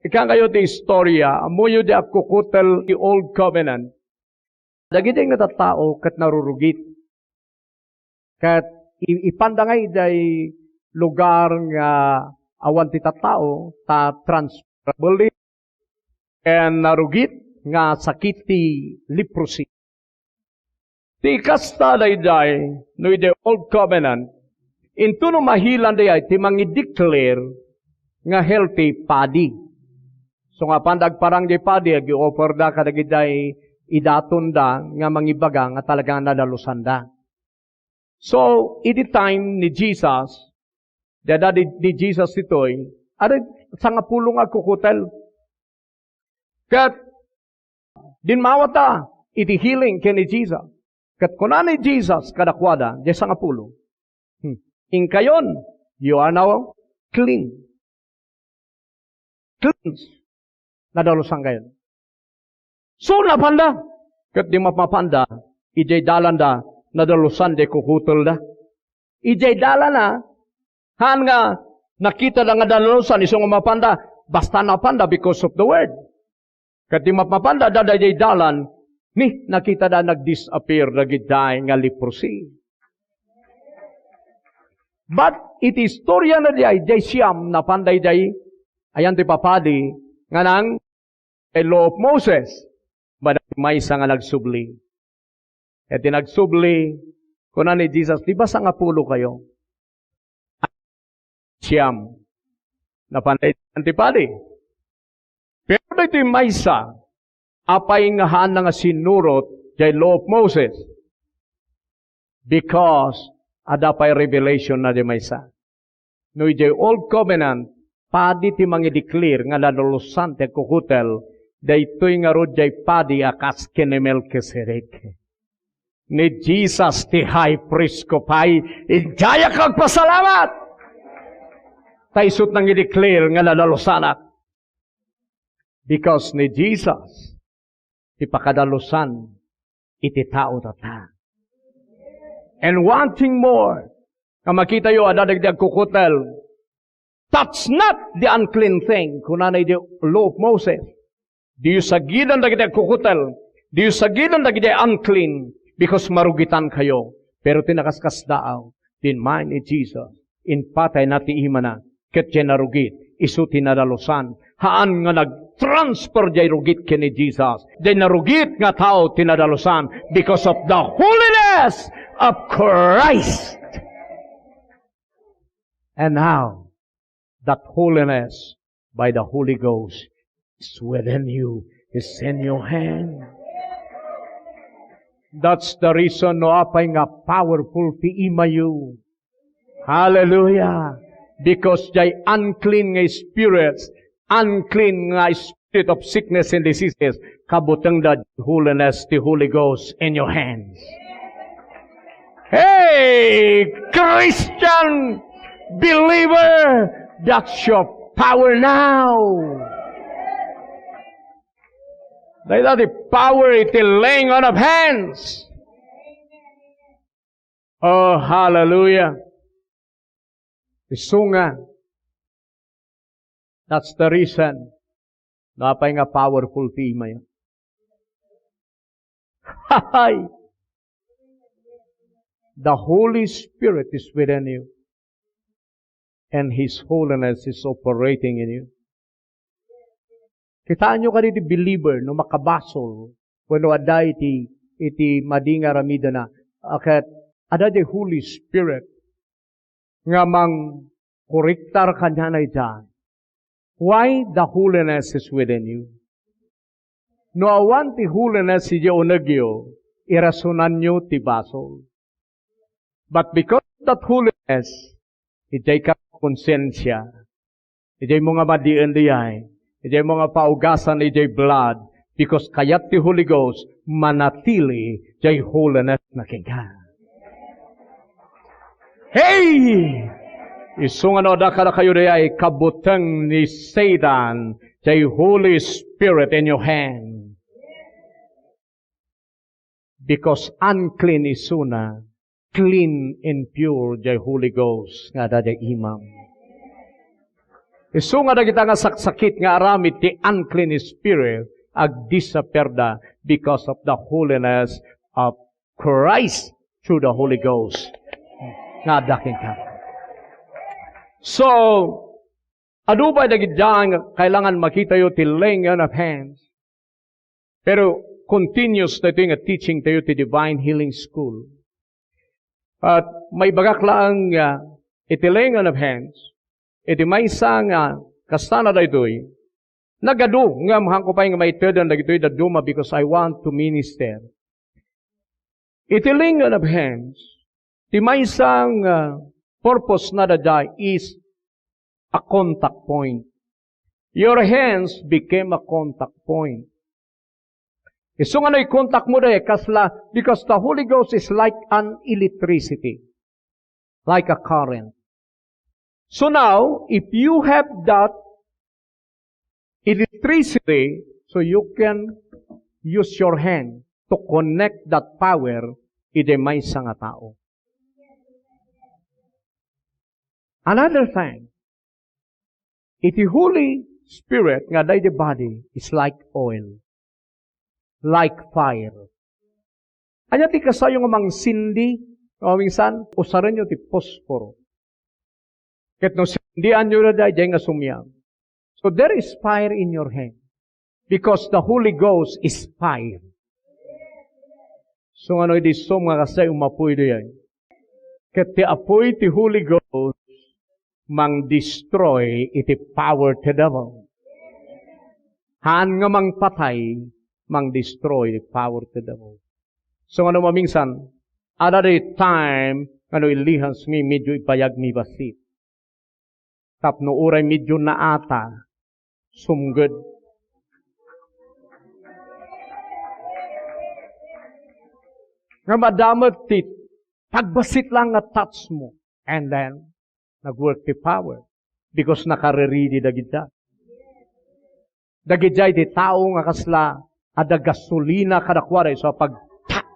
Ikkan kayo ti istorya, ammoyo diay agkukutel ti Old Covenant. Dagiti nga tattao ket narurugit. Ket i-, ipanda nga idiay lugar nga awan ti tattao, ta transferable ni ken narugit nga sakit ti leprosy. Ti kasta daydiay, no idiay Old Covenant, intono mahilan daydiay ti mangi-declare nga healthy padi. So nga apan dagparang diay padi, ag-i-offer da kadagiti idaton da nga mangibaga nga talaga nga nadalusan da. So, idi time ni Jesus, Dayta ni, ni Jesus ditoy, adda sangapulo nga agkukutel. Ket dimmawatda iti healing ken ni Jesus. Ket kuna ni Jesus kadakuada, diay sangapulo, "Hmm. Inkayon, you are now clean." Cleanse. Nadalusankayon. So, napanda. Ket dimmapmapanda, idiay dalanda, nadalusan diay kukutelda. Idiay dalana, haan nga nakitada nga nadalusan, isu nga mapanda, basta napanda because of the word. Ket dimmapmapanda, adda idiay dalan, ni, nakitada nagdisappear dagidiay nga leprosy. But iti istoriana diay, diay siam, napanda idiay, ayan ti papadi, nga nang, a law of Moses, madi maysa nga nagsubli. Iti nagsubli, kuna ni Jesus, "Di ba sangapulokayo?" Siam. Napanda idiay padi. Pero daytoy maysa, apay nga haanna nga sinurot diay law of Moses? Because adda pay revelationna diay maysa. No idiay Old Covenant, padi ti mangideclare nga nadalusan ti agkukutel, daytoy ngarud diay padi a kas ken ni Melchizedek. Ni Jesus ti high priest ko pay, idiayak agpasalamat! Ta isut' nangideclare nga nadalusanak. Because ni Jesus, ti pakadalusan iti tao tatta. And one thing more, nga makitayo, adda dagiti agkukutel, "Touch not the unclean thing," kunana iti law of Moses. Diyo sagiden dagiti agkukutel, diyo sagiden dagiti unclean, because marugitankayo. Pero ti nakaskasdaaw, diay immay ni Jesus, impatayna ti imana, ket diay narugit, isu ti nadalusan. Haan nga nagtransfer diay rugit ken ni Jesus. Diay narugit nga tao ti nadalusan because of the holiness of Christ. And now, that holiness by the Holy Ghost is within you, is in your hand. That's the reason no apay nga powerful ti imayo. Hallelujah. Because diay unclean nga spirits, unclean nga spirit of sickness and diseases, kabutengda holiness ti Holy Ghost in your hands. Hey, Christian believer, that's your power now. Dayta ti power iti laying on of hands. Oh, hallelujah. Isu nga, that's the reason no apay nga powerful ti imayo. Hay! The Holy Spirit is within you. And His holiness is operating in you. Kitaenyo kadi ti believer no makabasol wenno adda iti, iti madi nga aramidna, ket adda diay Holy Spirit nga mangkorrektar kaniana idiay. Why? The holiness is within you. No awan ti holiness idiay unegyo, irasonanyo ti basol. But because of that holiness, idiay ka konsensia, idiay mo nga madien diay, idiay mo nga paugasan idiay blood, because kayat ti Holy Ghost, manatili diay holiness na kenka. Hey! Isu nga no adda kadakayo diay kabuteng ni Satan, diay Holy Spirit in your hand. Because unclean isuna, clean and pure diay Holy Ghost nga adda diay imam. Isu nga dagita nga saksakit nga aramid ti unclean spirit, agdisappearda because of the holiness of Christ through the Holy Ghost nga adda kenka. So, adu pay dagiti nga kailangan makitayo ti laying on of hands. Pero continuous daytoy nga teaching tayo ti Divine Healing School. At maibagak laeng nga iti laying on of hands, iti maysa nga kasta na daytoy, nagadu nga mahanko pay nga maitedon dagitoy dadduma because I want to minister. Iti laying on of hands, ti maysa nga purpose na daydiay is a contact point. Your hands became a contact point. Isu nga no ikontakmo daydiay, kasla, because the Holy Ghost is like an electricity, like a current. So now, if you have that electricity, so you can use your hand to connect that power iti maysa nga tao. Another thing, iti Holy Spirit nga daydi body is like oil, like fire. Ania ti kasayo nga mangsindi? O minsan, usarenyo ti posporo. Ket no sindianyo daydiay nga sumiam. So there is fire in your hand. Because the Holy Ghost is fire. So, ano idi sum nga kasay umapoy daydiay? Ket ti apoy ti Holy Ghost mangdestroy iti power ti devil. Haan nga mangpatay, mangdestroy iti power ti devil. So, ano mamingsan, ada di time, ano ilihan sumi medyo ibayag mi basit. Tapno uray medyo naata, sumged. Nga madamag ti pagbasit lang nga touch mo. And then, nag-work ti power. Because nakareridi dagita. Dagidiay ti tao nga kasla adda gasolina kadakuada isu a pag-, ta-,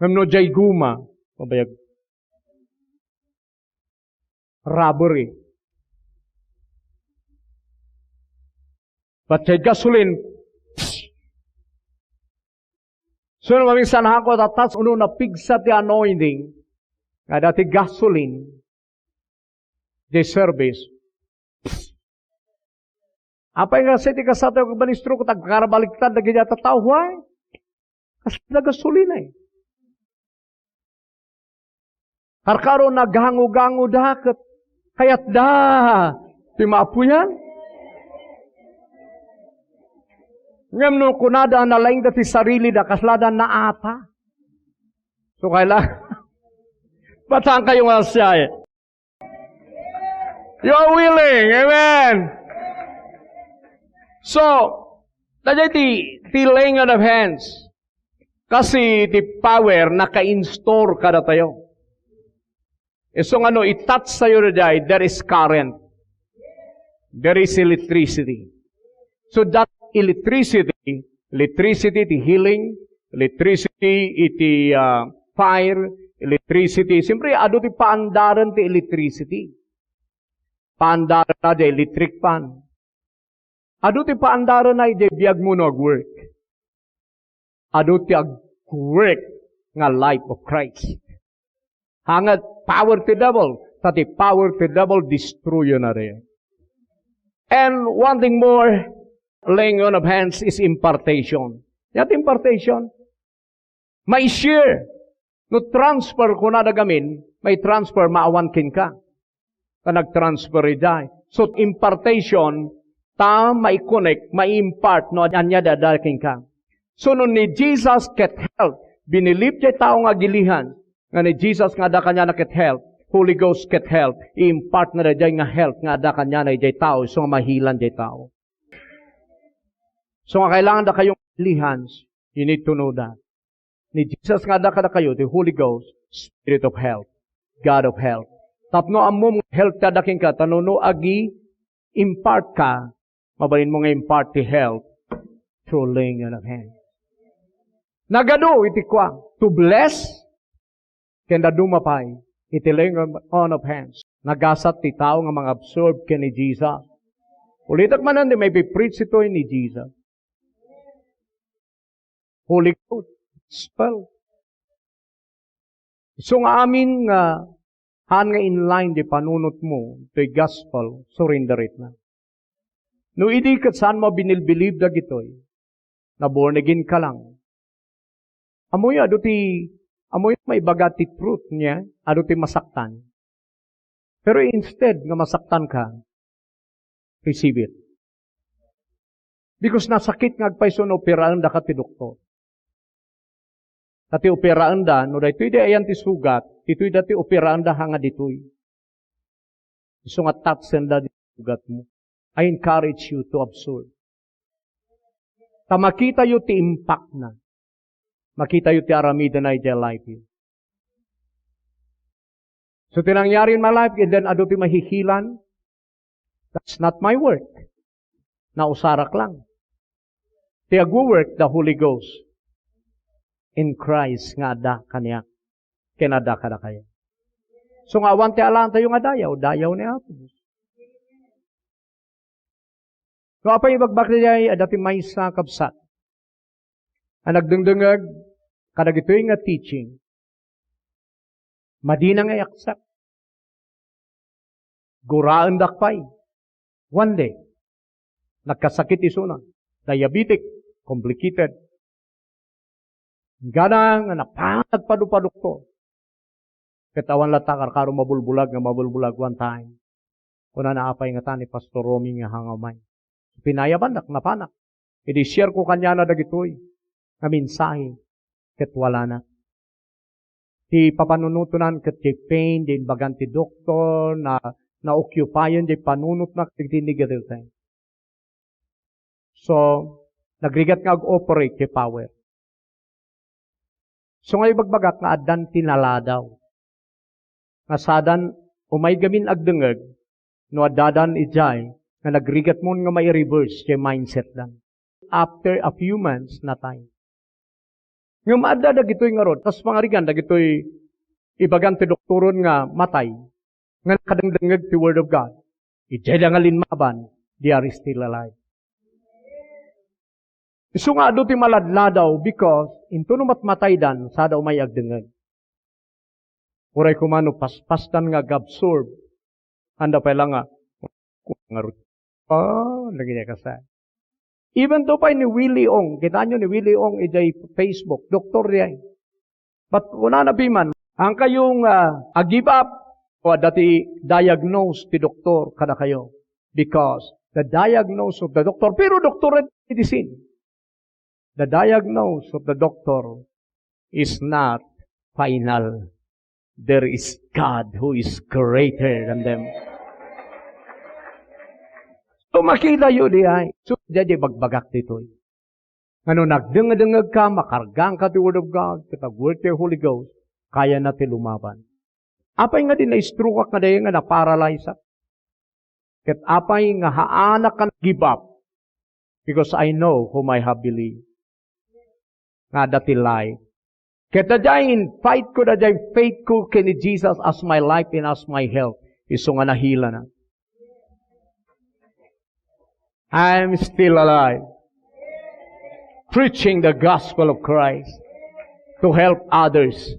ngem no diay guma, mabayag. Rubber eh. But diay gasoline, so, no, maminsan, haanko a touch, no, napigsa ti anointing, nga dati gasoline, diay service. Apay nga kasi ti kasatayo, agbalistro ko, tagkarabaliktad, dagiti a tattao, why? Kasla gasolina eh. Karkaro naggango-gango da ket kayatda ti maapuyan. Ngem no kunada a nalaingda ti sarilida, kaslada naata. So, kaila-, bataan kayo nga siya eh. You are willing. Amen. So, daydiay ti, ti laying on of hands. Kasi ti power naka-install kadatayo. Isu nga no i-touch tayo daydiay, there is current. There is electricity. So that electricity, electricity ti healing, electricity iti, ah, fire, electricity. Siyempre, adu ti paandaren ti electricity. Paandaren na di electric fan. Adu ti paandaren na iti biag mo no ag-work. Adu ti ag-work nga life of Christ. Hanget power ti devil, ta ti power ti devil, destroyona rin. And one thing more, laying on of hands is impartation. Ania ti impartation? Mai-share. No transfer, kunada gamin, mai-transfer, maawan kenka. Ta nag-transfer idiay. So, impartation, ta mai-connect, mai-impart, no, ania ti adda kenka. So, no ni Jesus ket health, binilib ti tao nga agilihan, nga ni Jesus nga adda kaniana ket health, Holy Ghost ket health, i-impart na daydiay nga health nga adda kaniana idiay tao, isu nga mahilan diay tao. So, nga kailangan da kayong ilihan, you need to know that. Ni Jesus nga adda kadakayo ti Holy Ghost, Spirit of health, God of health. Tapno ammom nga health ti adda kenka, ta no, no agi-impart ka, mabalin mo nga impart ti health through laying on of hands. Nagadu iti kua, to bless, ken daduma pay, iti laying on of hands. Nagasat ti tao nga mangabsorb ken ni Jesus. Ulitek manen, di maipipreach itoy ni Jesus. Holy Ghost, gospel. Isu nga amin nga haan nga in line di panunotmo, toy gospel, surrender it na. No idi ket saan mo binilbilib dagitoy, na born again ka lang. Ammoyo, adu ti, ammoyo maibaga ti truth niya, adu ti masaktan. Pero instead nga masaktan ka, receive it. Because nasakit nga agpayso no operaen daka ti doktor. Ta ti operaenda, no daytoy di ayan ti sugat, ditoy da ti operaenda nga ditoy. Isu nga tatsenda di sugatmo. I encourage you to observe. Ta makitayo ti impact na. Makitayo ti aramidena idiay life yo. So, ti nangyari in my life, and then adu ti mahihilan, that's not my work. Nausarak lang. Ti agwo-work, the Holy Ghost in Christ nga adda kaniak, ken adda kadakayo. So, nga awan ti alaantayo nga dayaw, dayaw ni Apo Dios. No apay ibagbagak daydiay, adda ti maysa, kabsat, a nagdengdengngeg kadagitoy nga teaching, madina nga i-accept. Guraendak pay. One day, nagkasakit isuna. Diabetic, complicated. Inggana nga napan nagpadupadoktor. Ket awan latta karkaro mabulbulag nga mabulbulag one time. Kunana, "Apay ngata ni Pastor Romy nga hangamay?" Pinayabannak, napanak. Idi share ko kaniana dagitoy nga mensahe, ket walana. Ti papanunotonan ket ti pain, di imbagan ti doktor, na, na-occupayan di panunotna ket ti negative thing. So, nagrigat nga ag-operate ti power. So, nga ibagbagak nga addan ti naladaw. Nga sadan, umay gamin agdengngeg, no addadan idiay, nga nagrigatmon nga mai-reverse ti mindset dan. After a few months, natay. Ngem adda dagitoy ngarud, kas pangarigan dagitoy ibagan ti doktoron nga matay, nga nakadengdengngeg ti Word of God. Idiay da nga linmaban, they are still alive. Isu nga adu ti maladladaw because into no matmataydan, sada umay agdengngeg. Uray koma no paspasdan nga ag-absorb, anda pay la nga, ngarud. Oh, nagini kasa. Even to pay ni Willie Ong, kitaenyo ni Willie Ong idiay Facebook, doktor diay. But kunana piman, haankayo nga a-give up, o adda ti diagnose ti doktor kadakayo. Because the diagnose of the doctor, pero doktor ti medicine. The diagnose of the doctor is not final. There is God who is greater than them. So, makitayo diay. So, diay di bagbagak ditoy. Nga no nagdengdengngeg ka, makargaanka ti Word of God, ket agwork ti Holy Ghost, kayana ti lumaban. Apay nga di na-stroke-ak nga daydiay nga na-paralyze-ak? Ket apay nga haanak nga give up? Because I know whom I have believed. Nga adda ti life. Ket daydiay in fight ko, daydiay faith ko ken ni Jesus as my life and as my health. Isu nga nahilana. I'm still alive. Preaching the gospel of Christ to help others.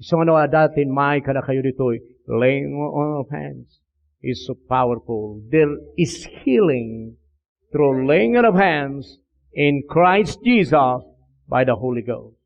Isu nga no adda ti immay kadakayo ditoy, laying on of hands is so powerful. There is healing through laying on of hands in Christ Jesus by the Holy Ghost.